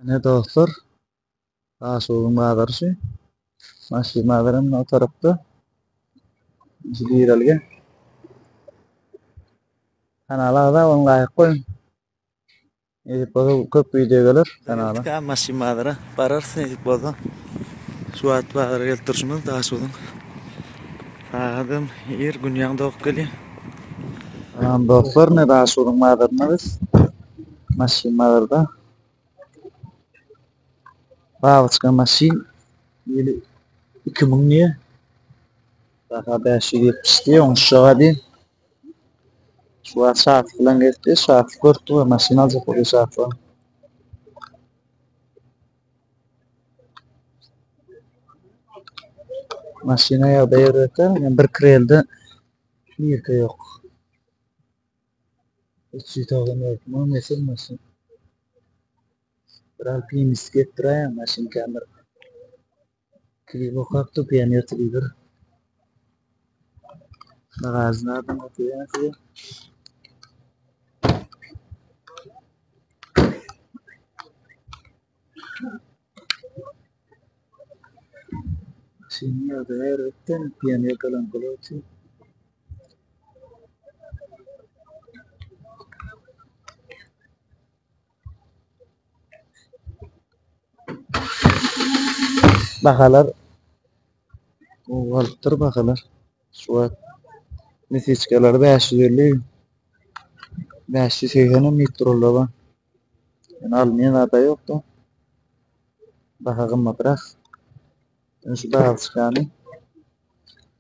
Ine dostlar, Daşoguzyň bazary şu. Maşyn bazaram o tarapda. Şu girelge. Kanala agza boluň, laýk goýuň. Nesip bolsa köp wideo geler kanala. Maşyn bazara bararys nesip bolsa. Şu wagt bazara gelip durşumyz Daşoguzyň. Sagadam ir gün ýaňy dogup gelýär. Salam dostlar, ne Daşoguzyň bazarynda biz. Maşyn bazarda. Babyçka maşyn ýyly 2000 diýe. Baha 570 diýe, oňuşjaga diýe. Şu wagt şatlyk bilen gezip, şatlyk görüp dur, maşyn aljak bolýar şatlyga. Maşyna ýagdaý erbetde, bir krelde nirke ýok. 394 müň mesil maşyn. Bir alpinist gelip duraýan maşyn kämir. Klip okap dur, Pioneer TV1. Bagažyny adam oturýan size. Maşynyň ýagdaýy erbetden, Pioneer galankalar üçin. Bahalar gowy galypdyr bahalar. Şu wagt lisiçkalar 550 580 hem diýip durarlar bar. Ýöne alynýan zat-a ýok-da. Baha gymmatrak. Ýöne şu balyçkany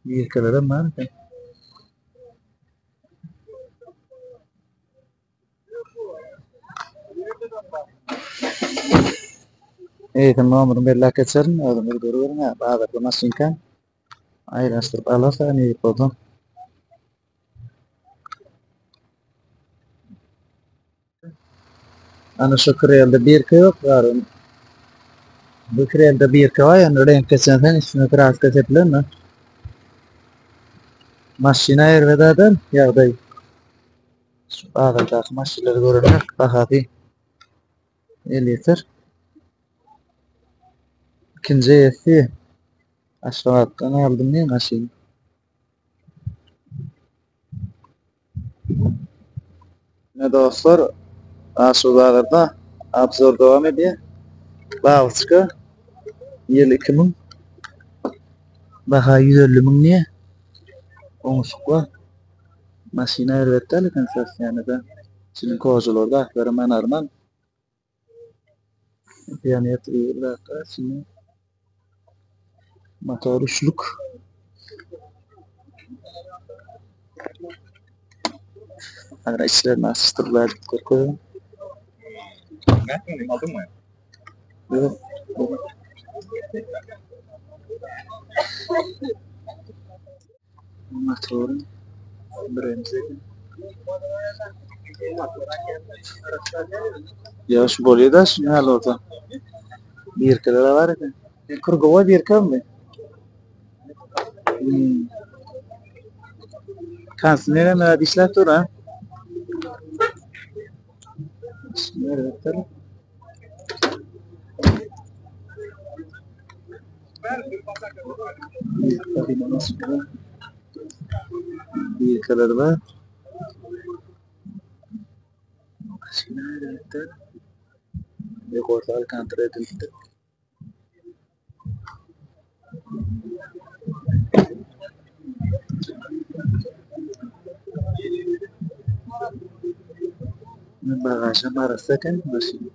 ýerkelerem bar eken. Eýsem nomerini belläp geçerin, özüňiz görüberiň, bazarda maşynka aýlanyşdyryp alarsa nesip bolsa. Ana şu krelde birka ýok garyn. Bu krelde birka bar, ýöne reňk geçensoň üstüne kraska sepilendir. Maşyna erbet adam ýagdaý. Şu bazardaky maşynlary görenok, bahasy elýeter. Ikinji eýesi Aşgabatdan aldym diýen maşyn. Ine dostlar, Aşyr bazarda obzor dowam edýär. Babyçka ýyl 2000 baha 150 müň diýýär. Oňuşyk bar. Maşyna erbet däl eken sostoýanida. Içiniň kožalary zatlary normal. Pioneer bir zatlar içinde. Motor üçlük. Agra içlerini açyşdyrdylar görkezeyim. Nätdiň, aldyňmy? Ýok. Motory birinji eken. Ýa şu bolýa-da şu näle bolsa. Birkeler bar eken. E, Krugowa birkemi? Hmm. Kondisioner hem işläp dur ha. Nerede? Birkalar bar. Ýokarda alkantara edilipdir. Bagažam arassa eken maşyn.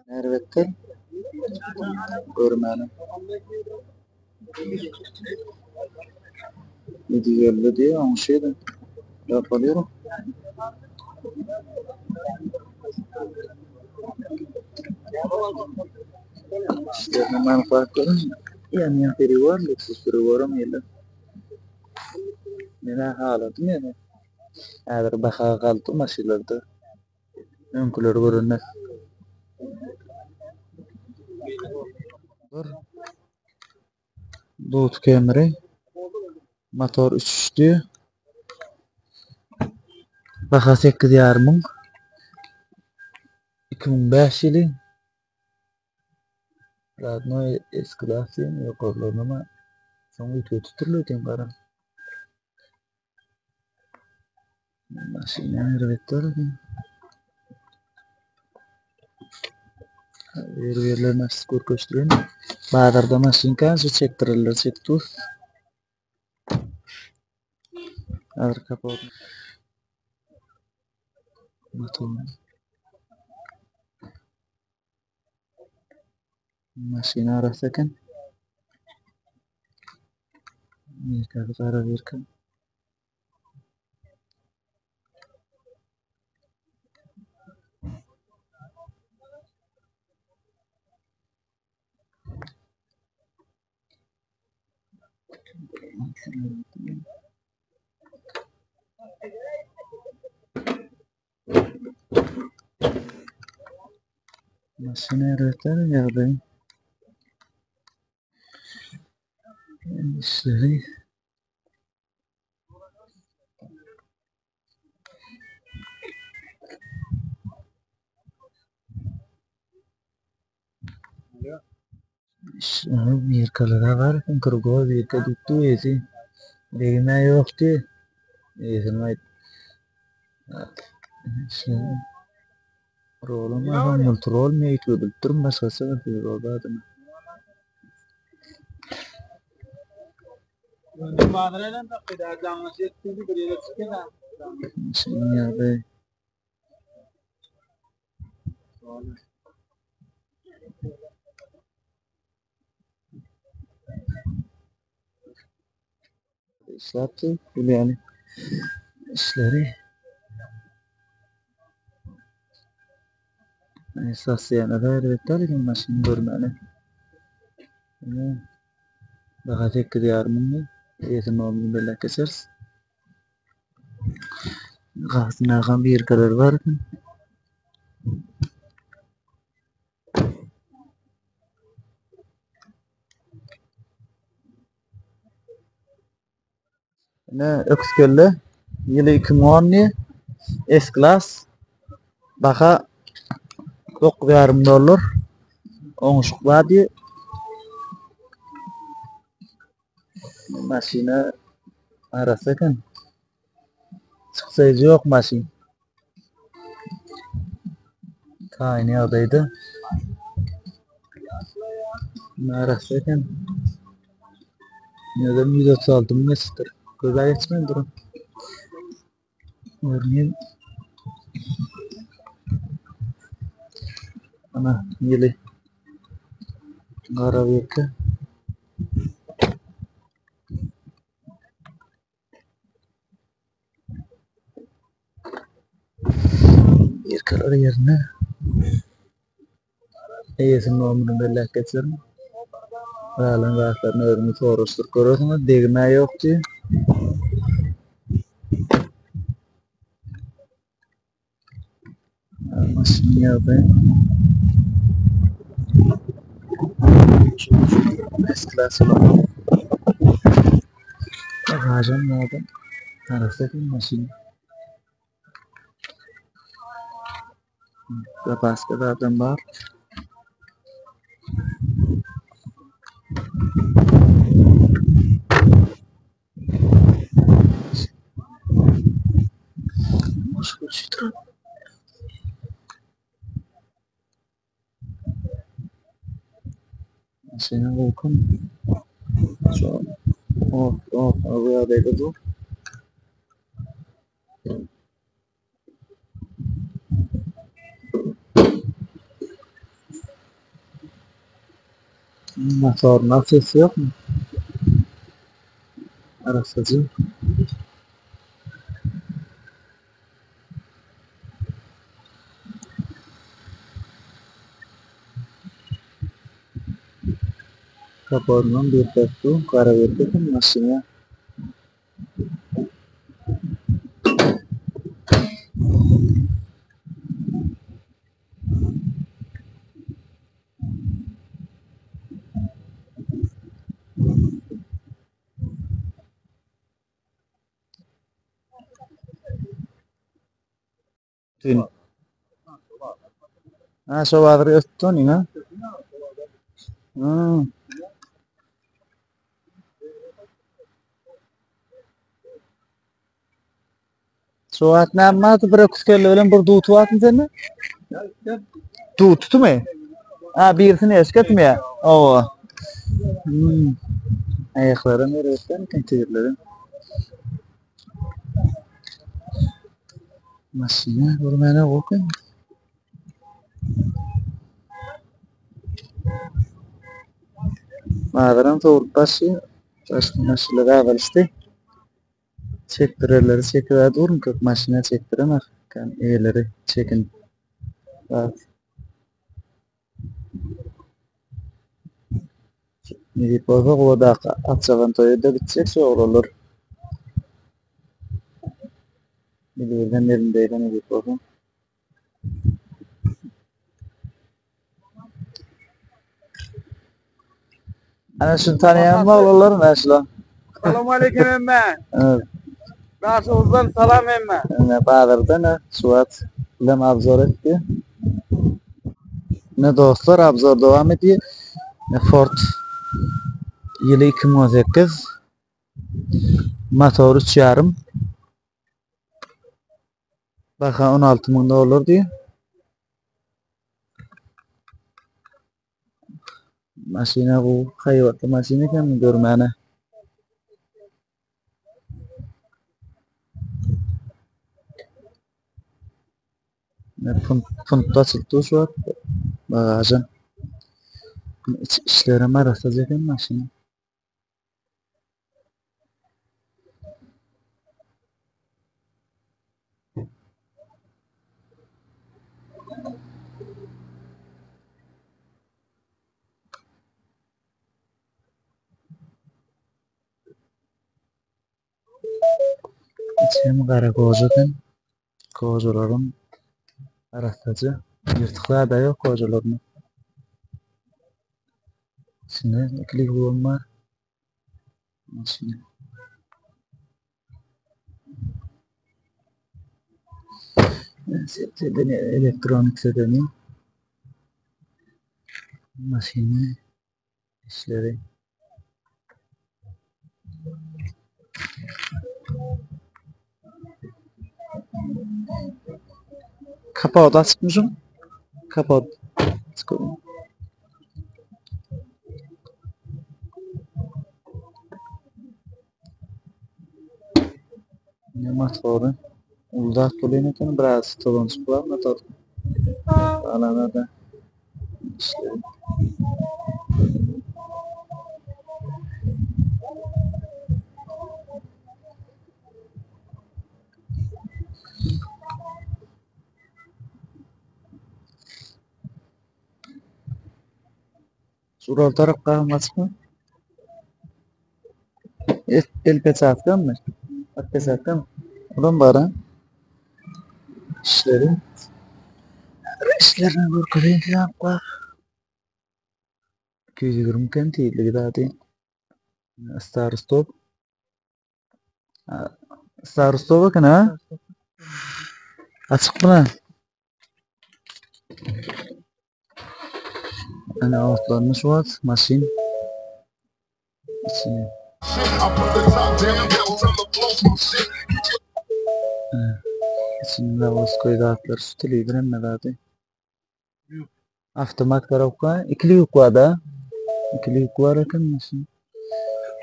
Erbetdir. Görmäne. 750 diýýär, oňşuýdy. Ýok bolýar. Işlerini anyklap görüň. Ýanýan priwor, luksus priworam geldi. Men-ä haladym ýöne. Häzir baha galdy maşynlarda. Öňküleri görende. Dut Camry motor üç üçdi. Baha 8,5 müň. 2005 ýyly. Radnoý S-klass diýen ýokarlaryny ama soň üýtgetipdirler diýen garam. Maşyny erbetler eken. Bir yerlerini açyp görkeşdirin. Bazarda maşyn kän şu çekdirirler çekip dur. Häzir kapot. Motor. Maşyn arassa eken. Merkezi gara birka. Maşyn erbetler ýagdaý. Işleri Birkalara bar eken krugoý birka diýip dur eýesi. Degme ýokdy. Eýesine aýt. Rolam bar, multirol mi üýtgedilipdirmi başgaça bir rol bardymy? Şeýle ýagdaý. Işläpdi, bilýän işleri. Esas ýene erbet däl eken maşyny görmäne. Baha 8,5 müň. Eýesini nomerini belläp geçeris. Gapysynda birkalar bar eken. Ine öküz kelle ýyly 2010 diýe S class baha 9,5 dollar oňuşyk bar diýe. Maşyna arassa eken. Çyksaýjy ýok maşyn. Taýyn ýagdaýda. Arassa eken. Özem 136 müň geçipdir. Köp-ä geçmändir. Görünýän. Ana ýyly. Gara birki. Birkalar ýerine eýesiniň nomerini belläp geçerin. Galan zatlaryny özüňiz soraşdyryp görersiňiz. Degme ýok diýip. Maşynyň ýagdaýy. S-Class bolan. Bagajam ýa-da arassa eken maşyn. Zapaska zadam bar. Maşyna goýkun. Şu ot, ot, bu ýagdaýda dur. Motoruna ses ýokmy? Arassaja. Kapodyndan bir ses dur. Gara berketin maşyna. Tün. Ha, şo bazar ötdi onuň ha. Hmm. Şu wagt näme bardy? Bir öküz kelle bilen bir duty barmy sende? Dutymy? Ha, birisini eşketmi ya? Owa. Hmm. Aýaklaram erbetden tigirleri. Maşyna görmäne goky. Bazaram sowrup başy, başga maşynlar azalyşdy. Çekdirerleri çekibä durun köp maşyna çekdiremer kan eýeleri çekin zat. Nesip bolsa gowadaky atjagan toýa-da gitjek şu oglanlar. Elbirden elindeydi nesip bolsa. Ana şunu tanıyan oglanlar mı şular? Salam aleyküm emme. Evet. Daşoguzdan salam emme. Ne bazarda ne Suat bilen obzor etdi. Ne dostlar obzor dowam edýär. Ne Ford ýyly 2018 motor 3,5 Baha 16 müň dollar diýýär. Maşyna gowy, haýbatly maşyn eken görmäne. Ne punt, punt açyp dur şu wagt. Bagažam. İç işlerem arassaja eken maşynyň. Içi hem gara goja eken. Gojalaryň arassaja. Ýyrtyk zada ýok gojalarynda. İçinde ikili guwam bar. Maşyn. Sedeni, elektronik sedeni. Maşyny işleri. Kapot açypmyşyň. Kapot. Ne motory? Uly zat bolýan eken, biraz tozanjyk bar motor. Galanada işleri. Şural tarap gam açykmy? El peçatkamy? At peçatkamy? Olam bar ha. İşleri. İşlerini görkezeyim size bak. 220 ken tizligi zady. Star stop. Star stop eken ha. Açyk mı? Ana otlanmış wagt maşyn. İçine. İçinde zawoskoý zatlar, şu telewizor hemme zady. Avtomat korobka, ikili ýük bar-da. Ikili ýük bar eken maşyn.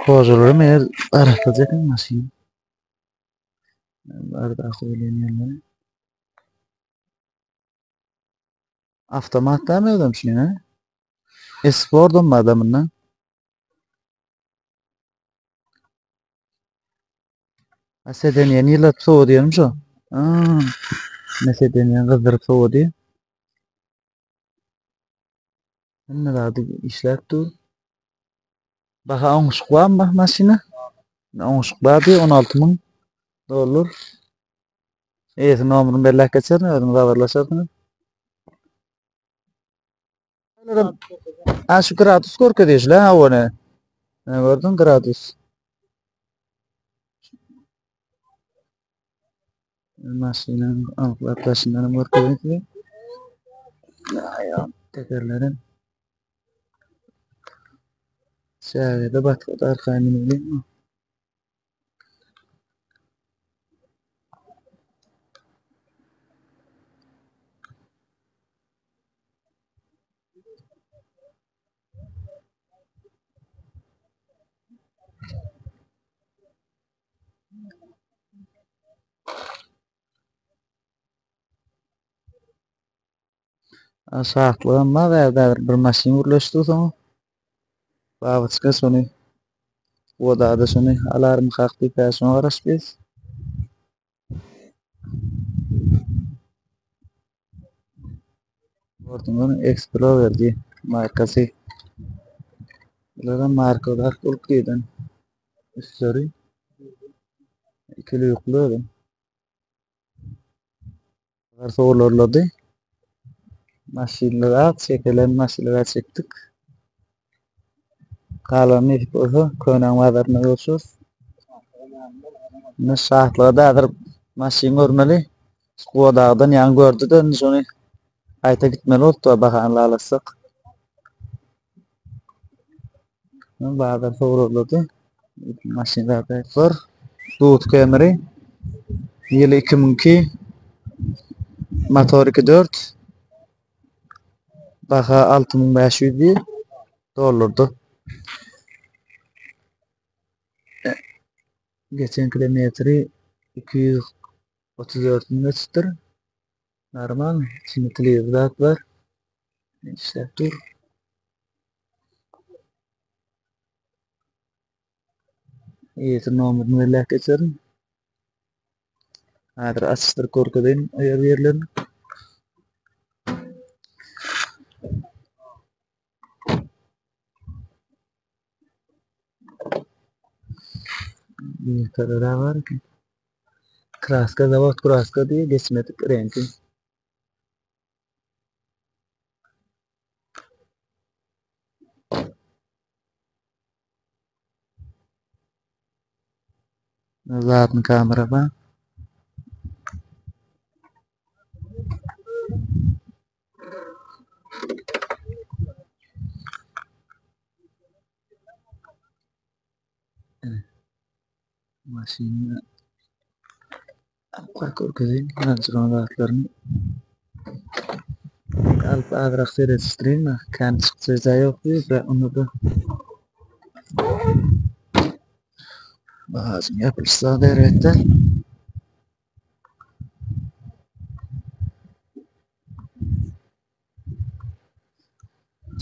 Kožalary meger arassaja eken maşyn. Bardaky goýlan ýerleri. Avtomat dämi özem şuň, he? Espordam bar-da munda. A sedenýeni ýyladyp sowadýarmy şo? Aa, ne sedenýeni gyzdyryp sowadýar. Hemme zady işläp dur. Baha oňuşyk barmy maşyna? Oňuşyk bar diýip 16 müň dollar. Eýesi nomerini belläp geçerin, özüňiz habarlaşarsyňyz. Ha şu gradus görkezýär şule ha ony. Ne gördün gradus. Maşynyň alyp daşyndan hem görkezeyim size. Aýam tekerlerim. Çägede batgada arkaýyn münübilýärmi? Şatlygam bar bärde bir maşyn gürleşdi soň. Babaçka şony Odada şony alarmykak diýip hä şoňa garaşyp biz. Gördüňizmi Explorer diýip markasy. Bular markalar bolup giden. Üstleri ikili ýükli özüm. Bazar solarlady. Maşynlara çekilen maşynlara çekdik. Galan nesip bolsa Könäň bazarynda görüşürüz. Indi şatlyga da hazır maşyn görmeli. Guwadagdan ýaňy gördi de indi şony gaýta gitmeli bolupdy bahany lalaşsak. Bazar sowruldy. Maşyn zat bar. Dut Camry. Ýyly 2002. Motor 2.4. Baha 6500 diýip dollardy. Geçen kilometri 234 müň geçipdir. Normal, içinde telewizor zat bar. İşläp dur. Eýesi nomerini belläp geçerin. Häzir açyşdyryp görkezeýin o ýer ýerlerini. Ýerleri bar eken. Kraska zawod kraska diýip geçmedik reňki. Zadny kamera bar. Maşyny alyp görkezeyim. Ýanjyran zatlaryny. Alyp azrak seredişdireyim. Kän çykjy jaý ýok diýip, onda da Bagajyň ýapylyş zady erbetde.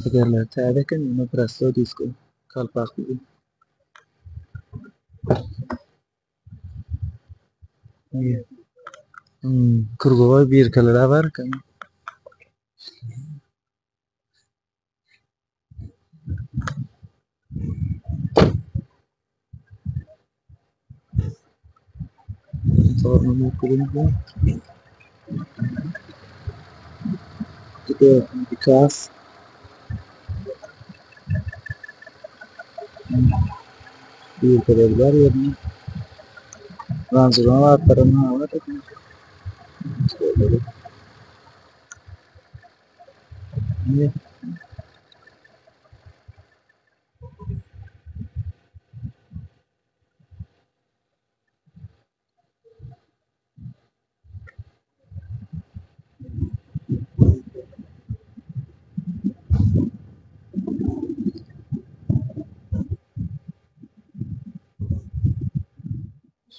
Tekerleri täze eken, ýöne prostoý disko kalpakly. Hmm, krugovoý birkalar bar eken. Kas. Bir kadar var yerine. Ranzıdan atlarını var. Ne?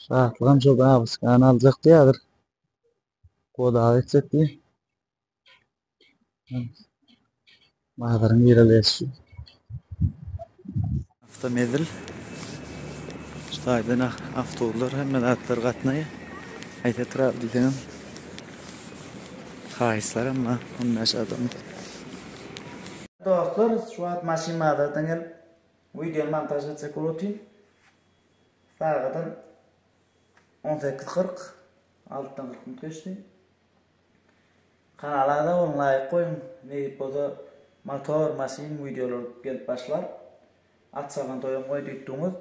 Şatlygam şo babyşkany aljak diýýädir. Godaga gitjek diýip. Bazaryň ýerleşişi. Awtomezil. Şu taýdan awtobuslar hemme zatlar gatnaýar. Haýsy etrap diýseňem haýyşlar hem bar 15 adam. Dostlar, şu wagt maşyn bazardan gelip. Wideony montaž etjek bolup otyryn. Sagadam 18.40, altydan 40 minut geçdi. Kanala agza boluň, laýk goýuň. Nesip bolsa motor, maşyn wideolar gelip başlar. At çalan toýam goý diýipdiňiz.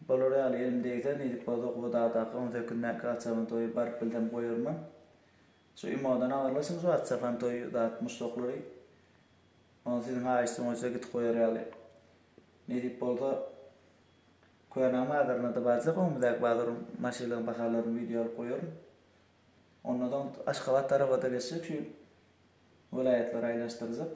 Bolar ýaly elim degse, nesip bolsa Gubadagdaky 18-indäki at çalan toýy baryp bilsem goýarman. Şu imodan habarlaşyň şu at çapan toýy zat muşdaklary. Ony siziň haýyşyňyz boýunça git goýar ýaly. Nesip bolsa Köne bazaryna-da barjak, öňümizdäki bazaryň maşynlaryň bahalaryny wideo alyp goýaryn. Ondan soň Aşgabat tarapa-da geçjek, şu welaýatlary aýlanyşdyrjak.